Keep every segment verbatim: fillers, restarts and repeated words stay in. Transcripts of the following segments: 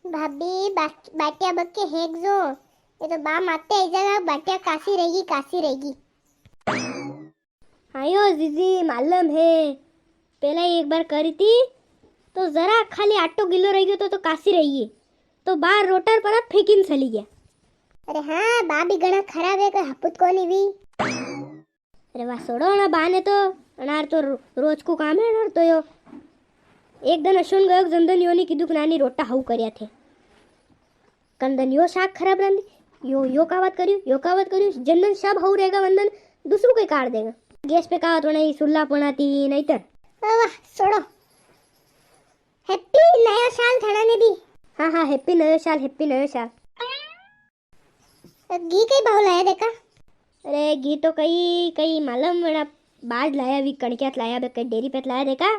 भाभी, बाट-, बाटिया बक्के हेक जो, ये तो बा माते आई जागा, बाटिया कासी रहेगी, कासी रहेगी। हाँ यो जीजी, मालूम है, पहला एक बार करी थी, तो जरा खाली आटो गिलो रह गयो तो, तो कासी रही है, तो बाहर रोटर पर फेंकीन चली गया। अरे हाँ, बा भी घणा खराब है, कोई हपुत कोनी भी। अरे वाह, छोड़ो ना बा ने तो, अनार तो रो-, रोज को काम है, अनार तो यो। एक दिन अशुन गयो, जंदन यो नी कीधु कि नानी रोटा हाउ करया थे। कंदन यो शाक खराब रांधी, यो, यो कावत करियो, यो कावत करियो, जंदन सब हाउ रहेगा, वंदन दूसरू कोई काट देगा। गैस पे कावत बनाई, सुल्ला बनाती, नहीं तर। ओ वाह, छोड़ो। Happy नयो साल थाना ने भी। हाँ, हाँ, happy नयो साल, happy नयो साल। घी कई भाव लाया देखा? अरे, घी तो कई, कई मालूम, बड़ा बाज लाया, वी कणक्यात लाया, बे कई डेरी पे लाया देखा।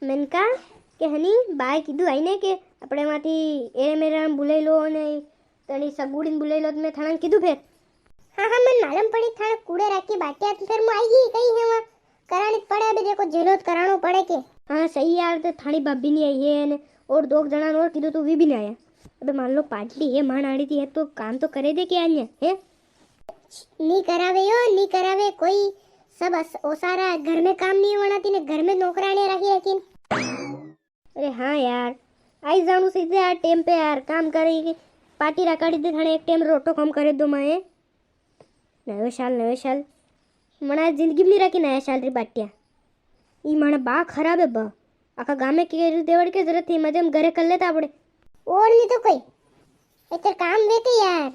मैंने कहा कि हनी, बाय कीधु आई ने के अपने माती एरे मेरे बुलाई लो ने तणी सगुड़ी ने बुलाई लो, तो मैं थाना कीधु फेर। हाँ, हाँ, मन मालूम पड़ी, थाने कूड़े राखी बाटिया, तो फेर मु आई गई, कई है वहाँ। करानी तो पड़े, अबे देखो, झेलो तो करानो पड़े के। हाँ, सही यार, तो थानी भाभी नी आई है ने, और दो जणा ने और कीधो तो वी भी नी आया। अबे मान लो पार्टी है, माण आड़ी थी है, तो काम तो करे दे के आने, हैं? नी करावे यो, नी करावे कोई, सब अस-, ओसारा घर में काम नी होना थी ने, घर में नौकरानियां राखी रखी। अरे हाँ यार, आई जाणू सीधे यार टेम पे यार, काम करे की पार्टी रखाड़ी दे थाने, एक टेम रोटो कम करे दो माए। नयो साल, नयो साल। मना जिंदगी में नी राखी नया साल री बाटिया। ई माने बा खराब है बा। आखा गामे के रू देवड़ के जरूरत थी, मजे में घरे कर लेता आपड़े। और नी तो कोई। इतर काम वे के यार।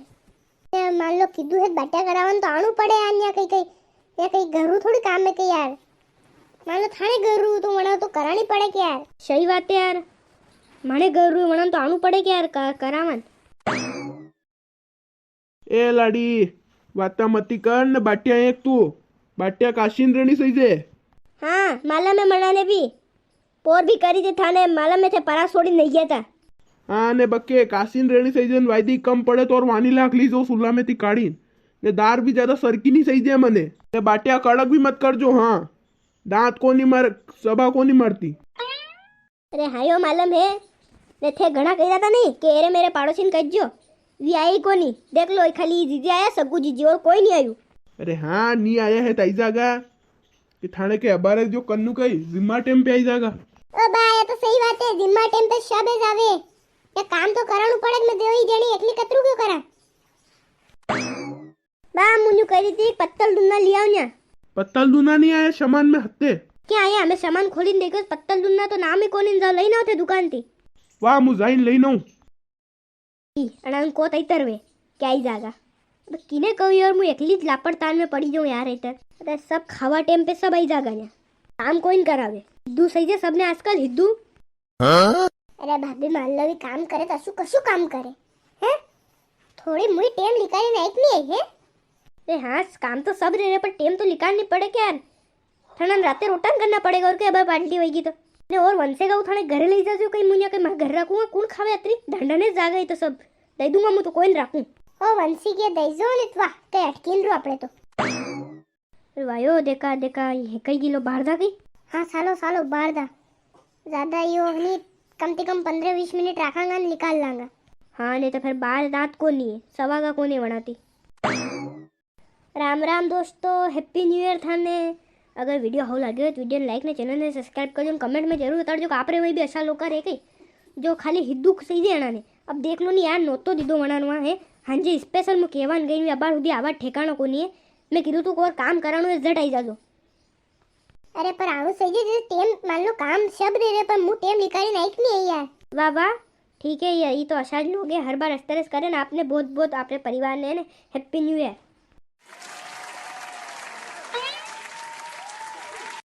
ते मान लो कीधु है बाटिया करावन तो आणू पड़े यार, या कई कई, या कई घरू थोड़ी काम है के यार। मान लो थाने घरू तो वणा तो करानी पड़े के यार। सही बात है यार, माने घरू वणा तो आणू पड़े के यार, का-, करावन। ए लाड़ी, वाता मती कर ने बाटिया एक तू, बाटिया काशीन रेणी सहीजे। हाँ, मालूम है मना ने भी। पोर भी करी थी थाने, मालूम है थे परा छोड़ी नी गया था। हाँ, ने बक्के कासीन रेणी सहीजे ने वायदी कम पड़े तो और वानी लाख लीजो सुल्ला में ती काढ़ी। ने दार भी ज्यादा सरकी नी सहीजे मने। ने बाटिया कड़क भी मत करजो, हाँ। दांत कोनी मार, सभा कोनी मारती। अरे हाँ, यो मालूम है। ने थे घणा कही रहा था नी कि एरे मेरे पाड़ोसी ने कहिजो। वी आई कोनी। देख लो, खाली जीजी आया, सगू जीजी, और कोई नी आयु। अरे हाँ, नी आया है ताई जागा। कि थाने के अबारे जो कन्नू कई जिम्मा टेम पे आई जागा। ओ बा, ये तो सही बात है, जिम्मा टेम पे शबे जावे। ये काम तो कराणू पड़े, मैं देवी जणी एकली कतरू क्यों करा? बा, मुन्यू कह रही थी, पत्तल दुन्ना लियाओ न्या। पत्तल दुन्ना नी आया सामान में हत्ते। क्या आया? हमें सामान खोलीन देखो, पत्तल दुन्ना तो नाम ही कोनी, जाओ लई ना होते दुकान थी। वाह, मु जाइन लई ना हूँ। ई, अणान को तैतर वे, क्या ही जागा। अब किने कहूँ यार, मु एकली ज लापड़तान में पड़ी जाऊँ यार, इतर। अरे सब खावा टेम पे सब आई जागा न्या। काम कोई न करावे। हिद्दू सही जे सबने आजकल हिद्दू। हाँ? अरे भाभी, मान लो भी काम करे तो असु कसु काम करे? हैं? थोड़ी मुई टेम लिकाली नाइक नी आई है? अरे हाँ, काम तो सब रे रे, पर टेम तो लिकालनी पड़े के यार। थाने राते रोटा न करना पड़ेगा और के, अब पार्टी होएगी तो। ने और वंशे का वो थाने घरे ले जाजो, कहीं मुनिया कहीं मैं घर रखूंगा, कौन खावे अतरी? ढांडा ने जागा ही तो सब दे दूंगा, मु तो कोई न रखूं। ओ वंशी के दे जो ने, वाह, कहीं अटकीन रो अपने तो। अरे वायो, देखा, देखा, ये कई किलो बाहर जा गई। हाँ, सालो, सालो, बाहर जा। ज्यादा यो नी, कम से कम पन्द्रह बीस मिनट रखांगा ने निकाल लांगा। हाँ, नी तो फिर बाहर दांत कोनी है, सवा का कोनी बनाती। राम राम दोस्तों, Happy New Year थाने। अगर video हाउ लाग्यो हो तो video ने like ने channel ने subscribe करजो, comment में जरूर बताजो कि आपरे वही भी असा लोग रहे कई जो खाली हिद्दू सही जे अणा ने। अब देख लो नी यार, नोतो दीदो वणा नुआ है। हाँ जी, special मु केवान गई, मैं अबार हुदी आवाज ठिकाणो कोनी है। मैं कीधु तू कोर काम कराणो है, झट आई जाजो। अरे पर आणू सही जे, जैसे टेम मान लो काम सब दे रहे, पर मु टेम निकाली नाइक नी है यार। वाह वाह, ठीक है यार, ये तो असाज लोग है, हर बार अस तरह से करे ना। आपने बहुत बहुत आपने परिवार ने Happy New Year।